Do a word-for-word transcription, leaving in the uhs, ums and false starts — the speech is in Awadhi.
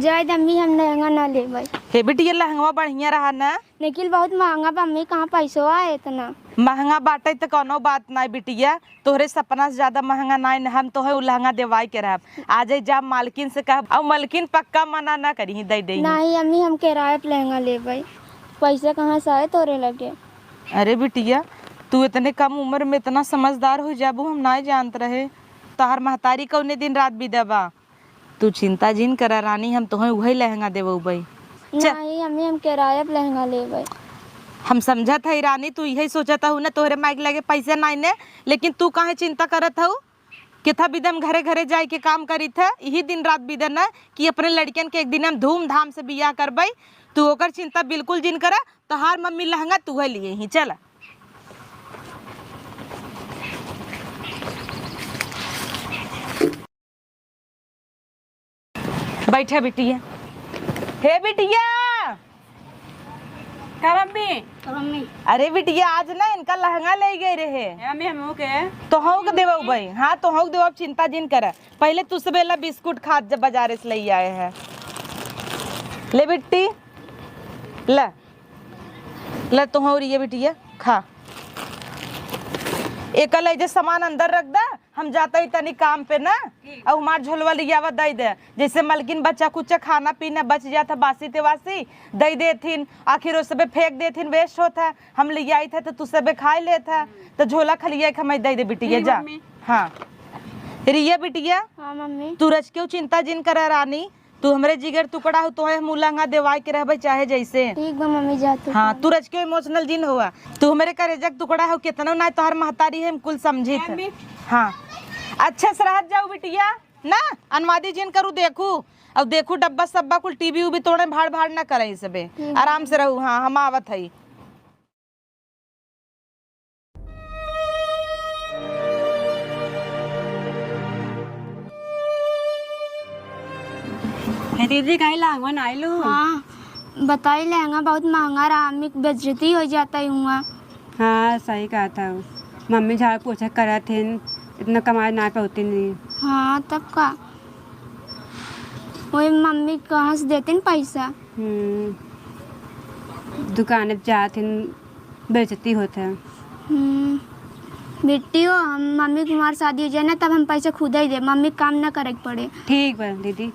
जाए दे अम्मी, हम लहंगा ना लेबै। हे बिटिया, लहंगवा बढ़िया रहा ना? निखिल, बहुत महंगा बा अम्मी, कहाँ पैसवा है इतना? महंगा बाटे त कौनो बात नाई बिटिया, तोहरे सपना से ज्यादा महंगा नाई न, हम तोहे उ लहंगा देवाई के रहब। आज ही जा मालकिन से कहब, अउ मालकिन पक्का मना ना करिहीं, दे देइहीं। नहीं अम्मी, हम किराया पे लहंगा लेबै, पैसा कहाँ से आए तोरे लगे? अरे बिटिया, तू इतने कम उम्र में इतना समझदार हो जाबू, हम नाई जानत रहे। तोहार महतारी कौने दिन रात बिदा बा? तू चिंता जिन करा रानी, हम तोहे उहइ लहंगा देवउबइ। चल। नहीं अम्मी, हम किराया पे लहंगा लेबै। हम समझत हई रानी, तू इहइ सोचत हऊ ना, तोहरे माई के लगे पैसा नाई ने, लेकिन तू काहे चिंता करत हऊ? केथा बिदे हम घरे घरे जाए के काम करित है, इही दिन रात बिदे न कि अपने लड़कियन के एक दिन हम धूमधाम से बियाह करबइ। तू ओकर चिंता बिल्कुल जिन करा, तोहार मम्मी लहंगा तू है लिए ही, चला। बैठा बिटिया। हे बिटिया। का मम्मी? का मम्मी? अरे बिटिया, आज ना इनका लहंगा ले गए रहे। ए मम्मी, हमहू के? तोहू के देवउबइ। हाँ, तोहू के देवउ, चिंता जिन कर। पहले तू सबेला बिस्कुट खा, जब बाजारे से ले आए हैं। ले बिट्टी, ले। ले तोहू अउर ये बिटिया खा। एका ले जे सामान अंदर रख दे, हम जात ही तनी काम पे ना। ठीक। अउ हमार झोलवा लियावा दे दे, जैसे मलकिन बच्चा कुछ खाना पीना बच जात है, बासी तेवासी दे देथिन, आखिर ओ सबे फेंक देथिन, waste होत है। हम लियाइत है तो तू सबे खाए लेत है, तो झोला खलिया एक हमें दे दे बिटिया, ठीक जा। मम्मी। हाँ। रिया बिटिया, हाँ मम्मी। तू रच के चिंता जिन करा रानी, तू हमरे जिगर टुकड़ा हो, तोहे हम उ लहंगा देवाए के रहबे चाहे जैसे। ठीक बा मम्मी, जा तू हाँ, काम। तू रच के emotional जिन हुआ, तू हमरे करेजा के टुकड़ा हो, केतनो ना तोहर महतारी है, हम कुल समझित है। मम्मी। हाँ, अच्छे से रहत जाऊ बिटिया, ना अनवादी जिन करू, देखू, अउ देखू डब्बा सब्बा कुल, टीवी उवी तोड़े भाड़ भाड़ ना करे सबे, ठीक। आराम से रहू। हाँ, हम आवत हई। हे दीदी, कहीं लहंगा ना आइलू? हाँ, बताई, लहंगा बहुत महंगा रहा, अम्मी के बेइज्जती हो जाता है हुआ। हाँ, सही कहत हऊ। मम्मी झाड़ू पोछा करत हिन, इतना कमाए ना पउतिन। हाँ, तब का? वही मम्मी कहाँ से देतिन पैसा? हम्म, दुकान पे जात हिन, बेइज्जती होत है। हम्म, बिट्टी हो, हम मम्मी के हमार शादी हो जाए ना, तब हम पैसा खुद ही दे, मम्मी के काम ना करे के पड़े। ठीक बा दीदी।